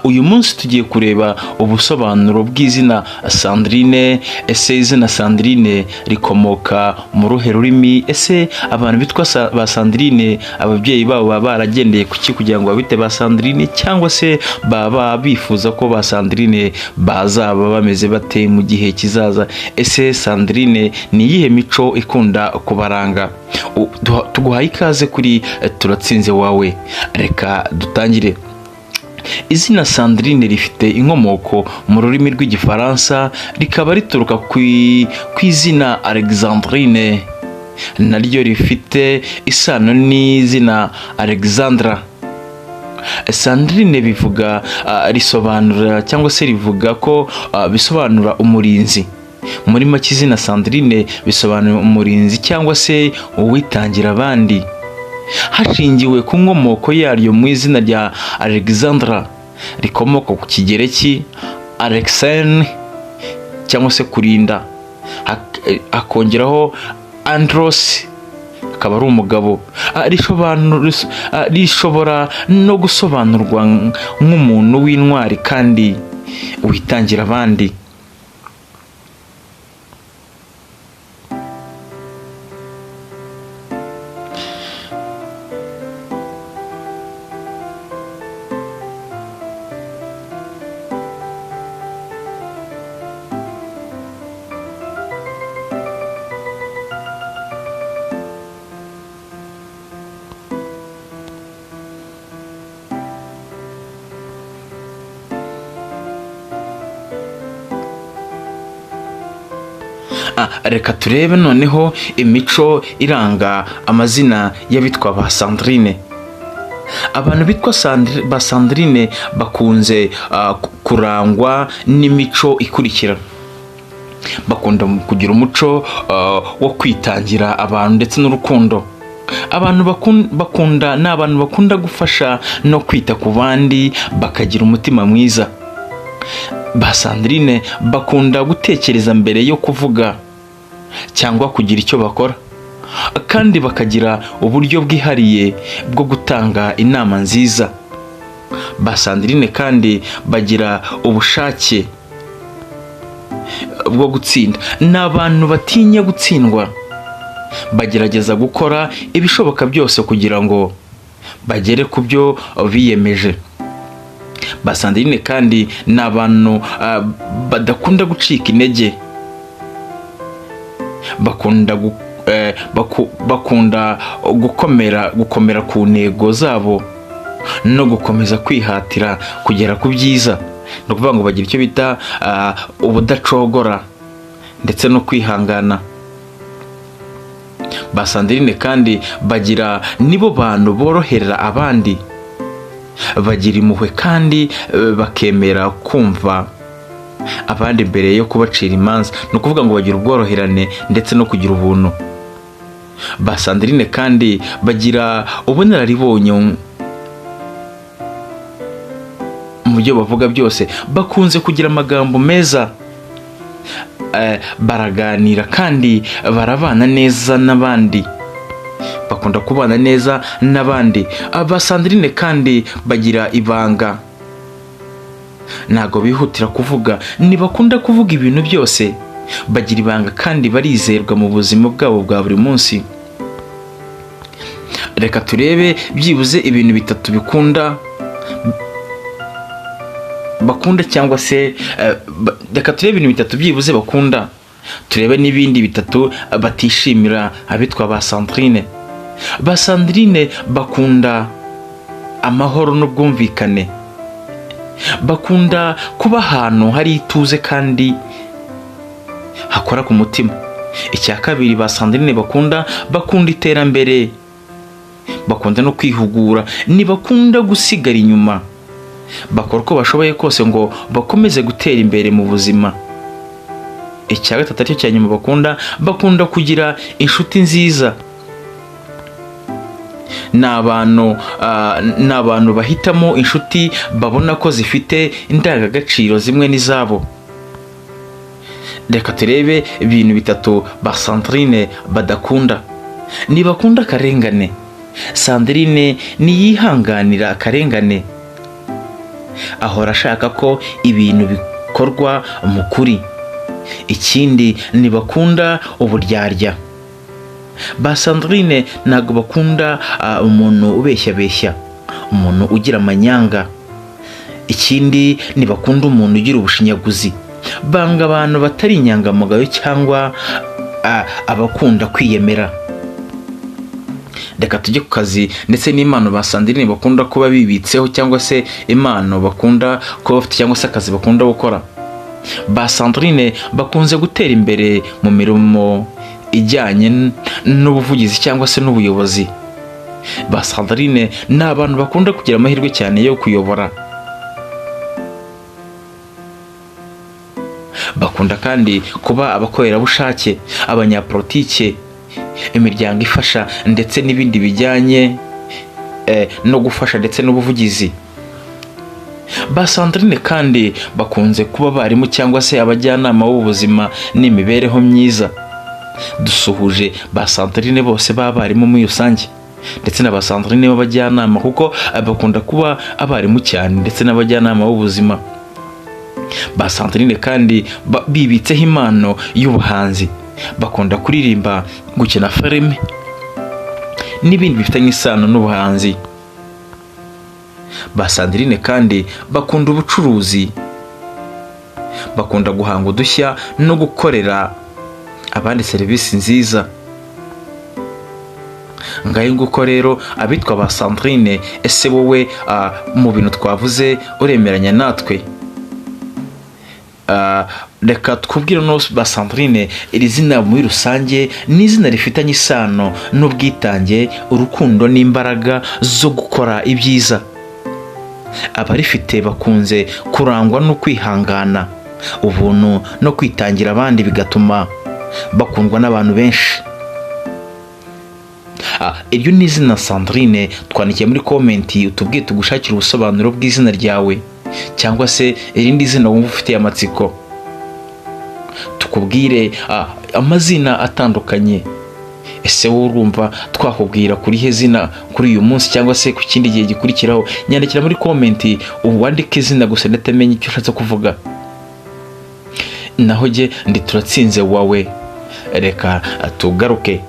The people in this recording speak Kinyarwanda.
Uyu munsi tugiye kureba ubusobanuro bw'izina Sandrine. Ese izina Sandrine rikomoka mu ruhe rurimi? Ese abantu bitwa ba Sandrine, ababyeyi babo baba baragendeye kuki kugira ngo babite ba Sandrine, cyangwa se baba bifuza ko ba Sandrine bazaba bameze bate mu gihe kizaza? Ese Sandrine ni iyihe mico ikunda kubaranga? Tuguhaye ikaze kuri Turatsinze Wawe. Reka dutangire. Izina Sandrine rifite inkomoko mu rurimi rw'Igifaransa, rikaba rituruka ku izina Alexandrine, naryo rifite isano n'izina Alexandra. Sandrine bivuga, risobanura cyangwa se rivuga ko bisobanura umurinzi. Muri make, izina Sandrine bisobanura umurinzi cyangwa se uwitangira abandi. Hashingiwe ku nkomoko yaryo mu izina rya Alexandra, rikomoka ku Kigereki Alexen cyangwa se kurinda, hakongeraho Andros akaba ari umugabo. Rishobora no gusobanurwa nk'umuntu w'intwari kandi witangira abandi. Reka turebe noneho imico iranga amazina y'abitwa ba Sandrine. Abantu bitwa ba Sandrine bakunze kurangwa n'imico ikurikira: bakunda kugira umuco wo kwitangira abantu ndetse n'urukundo. Abantu bakunda ni abantu bakunda gufasha no kwita ku bandi, bakagira umutima mwiza. Ba Sandrine bakunda gutekereza mbere yo kuvuga cyangwa kugira icyo bakora, kandi bakagira uburyo bwihariye bwo gutanga inama nziza. Ba Sandrine kandi bagira ubushake bwo gutsinda. Ni abantu batinya gutsindwa, bagerageza gukora ibishoboka byose kugira ngo bagere ku byo biyemeje. Ba Sandrine kandi ni abantu badakunda gucika intege, bakunda gukomera ku ntego zabo no gukomeza kwihatira kugera ku byiza. Ni ukuvuga ngo bagira icyo bita ubudacogora ndetse no kwihangana. Ba Sandrine kandi bagira, nibo bantu boroherera abandi, bagira impuhwe kandi bakemera kumva abandi mbere yo kubacira imanza. Ni ukuvuga ngo bagira ubworoherane ndetse no kugira ubuntu. Ba Sandrine kandi bagira ubunararibonye mu byo bavuga byose, bakunze kugira amagambo meza, baraganira kandi barabana neza n'abandi, bakunda kubana neza n'abandi. Aba Sandrine kandi bagira ibanga, ntabwo bihutira kuvuga, ntibakunda kuvuga ibintu byose, bagira ibanga kandi barizerwa mu buzima bwabo bwa buri munsi. Reka turebe byibuze ibintu bitatu bikunda bakunda cyangwa se reka turebe ibintu bitatu byibuze bakunda, turebe n'ibindi bitatu batishimira abitwa ba Sandrine. Ba Sandrine bakunda amahoro n'ubwumvikane, bakunda kuba ahantu hari ituze kandi hakora ku mutima. Icya kabiri ba Sandrine bakunda iterambere, bakunda no kwihugura, ntibakunda gusigara inyuma, bakora uko bashoboye kose ngo bakomeze gutera imbere mu buzima. Icya gatatu, aricyo cya nyuma, bakunda kugira inshuti nziza. Ni abantu bahitamo inshuti babona ko zifite indangagaciro zimwe n'izabo. Reka turebe ibintu bitatu ba Sandrine badakunda. Ntibakunda akarengane. Sandrine ntiyihanganira akarengane. Ahora ashaka ko ibintu bikorwa mu kuri. Ikindi, ntibakunda uburyarya. Ba Sandrine ntabwo bakunda umuntu ubeshyabeshya, umuntu ugira amanyanga. Ikindi, ntibakunda umuntu ugira ubushinyaguzi. Banga abantu batari inyangamugayo cyangwa abakunda kwiyemera. Reka tujye ku kazi ndetse n'impano ba Sandrine bakunda kuba bibitseho, cyangwa se impano bakunda kuba bafite, cyangwa se akazi bakunda gukora. Ba Sandrine bakunze gutera imbere mu mirimo ijyanye n'ubuvugizi cyangwa se n'ubuyobozi. Ba Sandrine ni abantu bakunda kugira amahirwe cyane yo kuyobora. Bakunda kandi kuba abakorerabushake, abanyapolitike, imiryango ifasha ndetse n'ibindi bijyanye no gufasha ndetse n'ubuvugizi. Ba Sandrine kandi bakunze kuba abarimu cyangwa se abajyanama b'ubuzima n'imibereho myiza. Dusuhuje ba Sandrine bose b'abarimu muri rusange, ndetse na ba Sandrine b'abajyanama, kuko bakunda kuba abarimu cyane ndetse n'abajyanama b'ubuzima. Ba Sandrine kandi bibitseho impano y'ubuhanzi. Bakunda kuririmba, gukina filime n'ibindi bifitanye isano n'ubuhanzi. Ba Sandrine kandi bakunda ubucuruzi, bakunda guhanga udushya no gukorera abandi serivisi nziza. Ngayo nguko rero abitwa ba Sandrine. Ese wowe mu bintu twavuze uremeranya natwe? Reka twubwire no ba Sandrine, iri zina muri rusange ni izina rifitanye isano n'ubwitange, urukundo n'imbaraga zo gukora ibyiza. Abarifite bakunze kurangwa no kwihangana, ubuntu no kwitangira abandi, bigatuma bakundwa n'abantu benshi. Iryo ni izina Sandrine. Twandikiye muri comment utubwiye tugushakire ubusobanuro bw'izina ryawe, cyangwa se irindi zina wumva ufitiye amatsiko, tukubwire amazina atandukanye. Ese wowe urumva twakubwira kuri he zina kuri uyu munsi cyangwa se ku kindi gihe gikurikiraho? Nyandikira muri comment, wandike izina gusa ndatamenya icyo ushatse kuvuga. Naho jye ndi Turatsinze wawe, reka tugaruke.